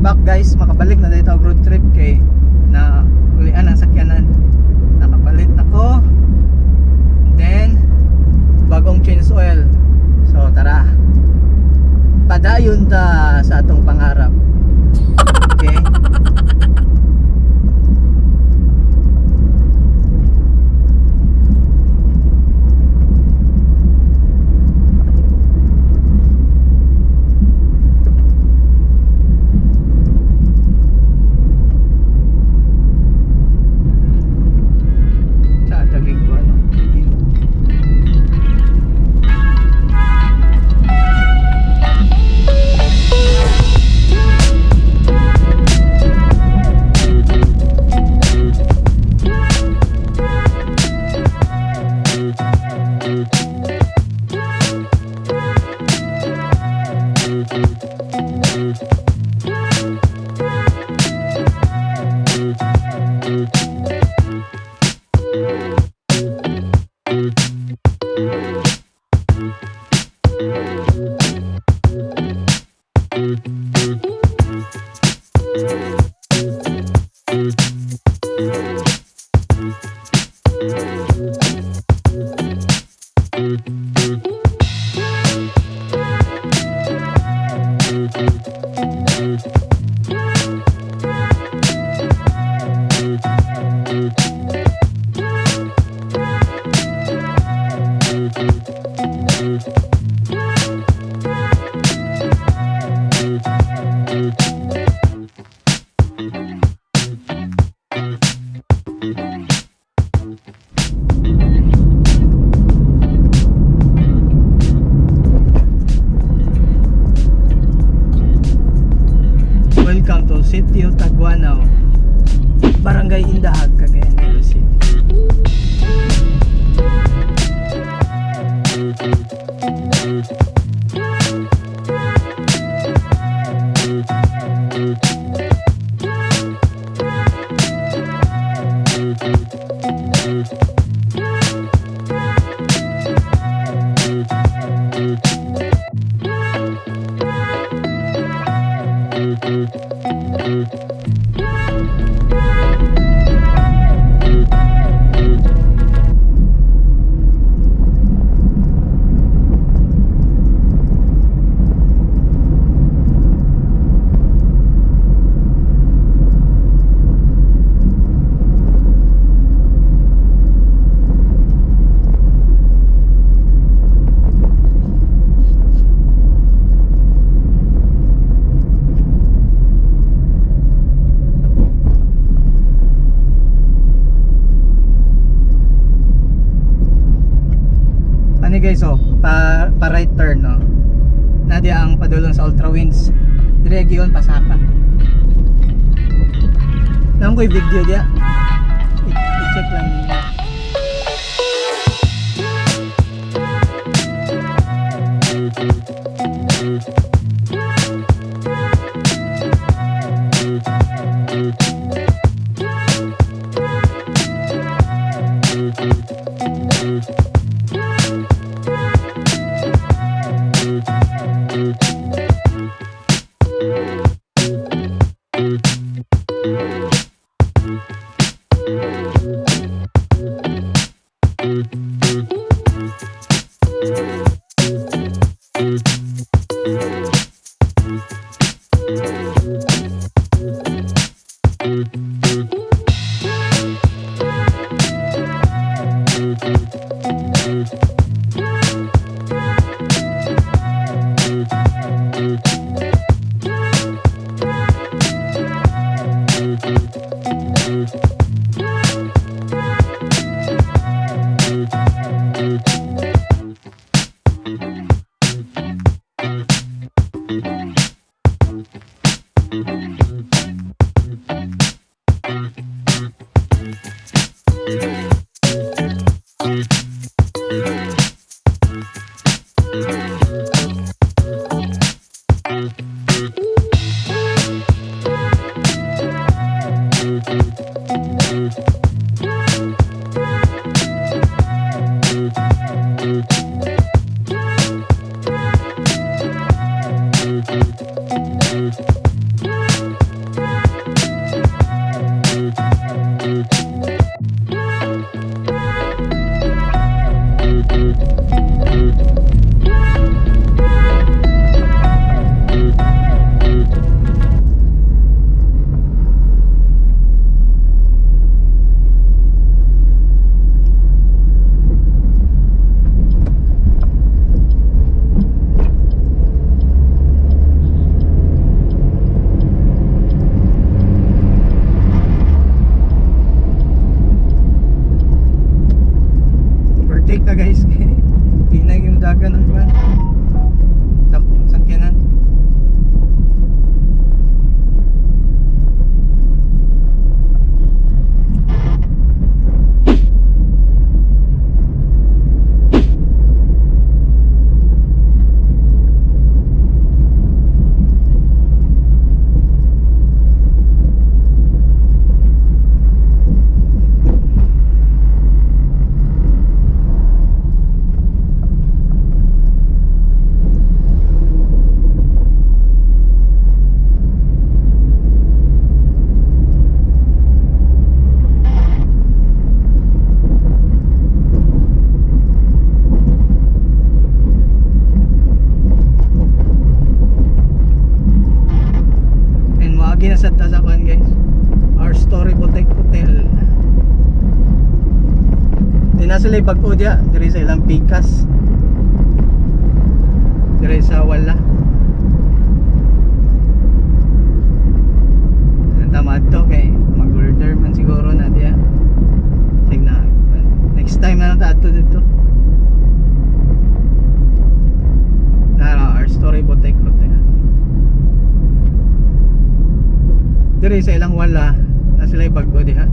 Back, guys, makabalik na dito og road trip kay na ulian ang sakyanan. Nakapalit na ko. Then bagong change oil. So tara. Padayon ta sa atong pangarap. Okay? Sa tagig ko ano. Welcome to Sitio Taguanao, Barangay Indahag, Cagayan de Oro City. Ano guys, oh, pa right turn, no. Nadi ang padulong sa Ultra Winds. Dire giyon pasaka. Nang ko'y video dia. I-check lang ninyo. Di na sila bag-o diya diri sa ilang pikas. Diri sa wala. Ang tama to kay mag-order man siguro na diya. Sige na. Next time na lang ta adto dito. Na our story boutique hotel. Diri sa ilang wala na sila bag-o diha.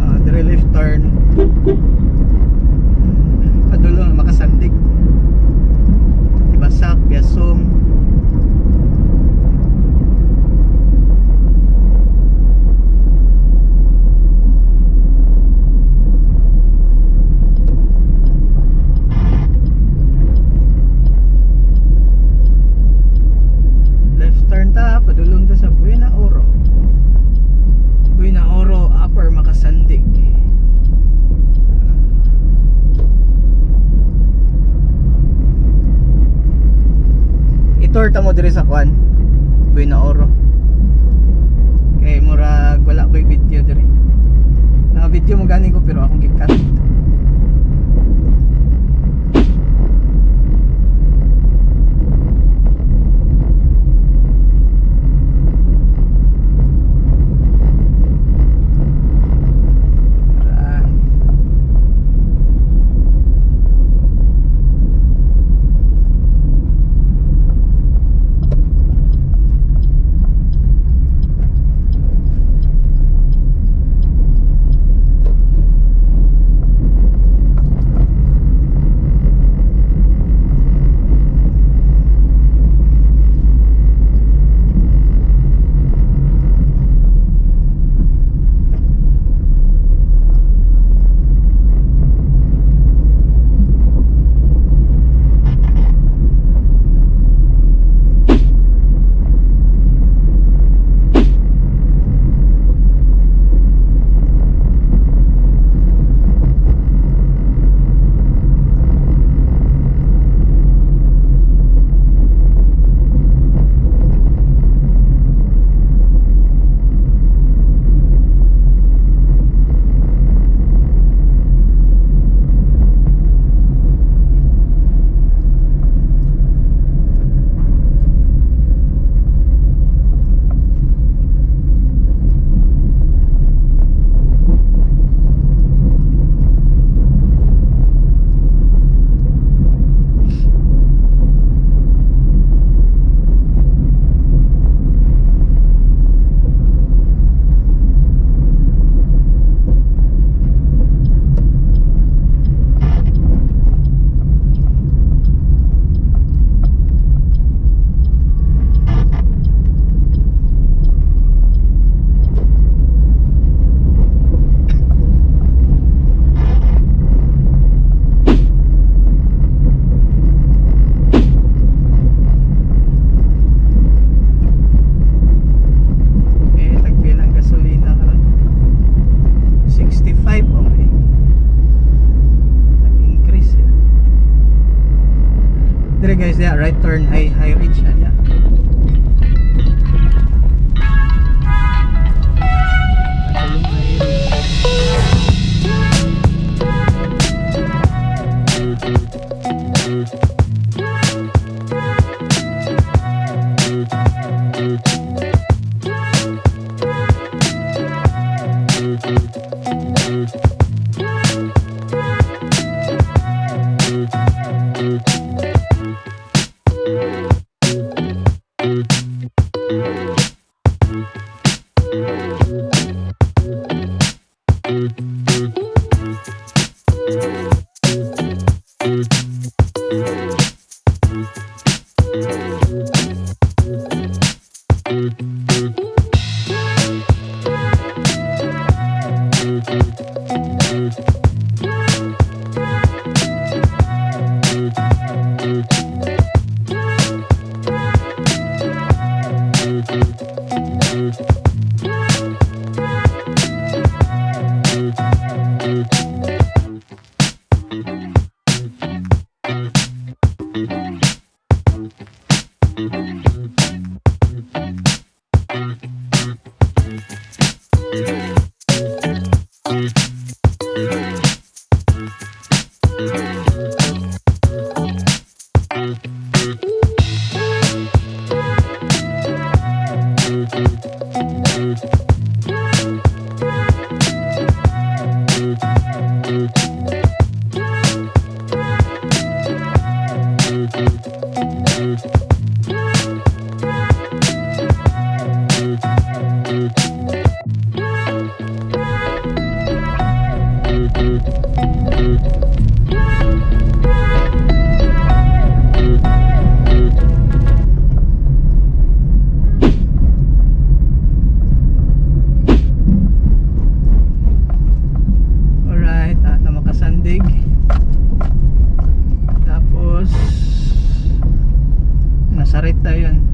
Ah, dire left turn. Padulong na Macasandig. Tibasak, Biasong. Left turn ta, padulong ta sa Buena Oro. Buena Oro, Upper Macasandig. I-tour ta mo diri sa kwan, Buena Oro. Kay murag wala ko'y video diri. Naka-video mo gani ko pero akong gi-cut. Tara. Eh, tagpila ang gasolina karon? 65, oh my. Nag-increase eh. Dire guys, yeah, right turn, high ridge na niya. Padulong High Ridge. Palit dayon.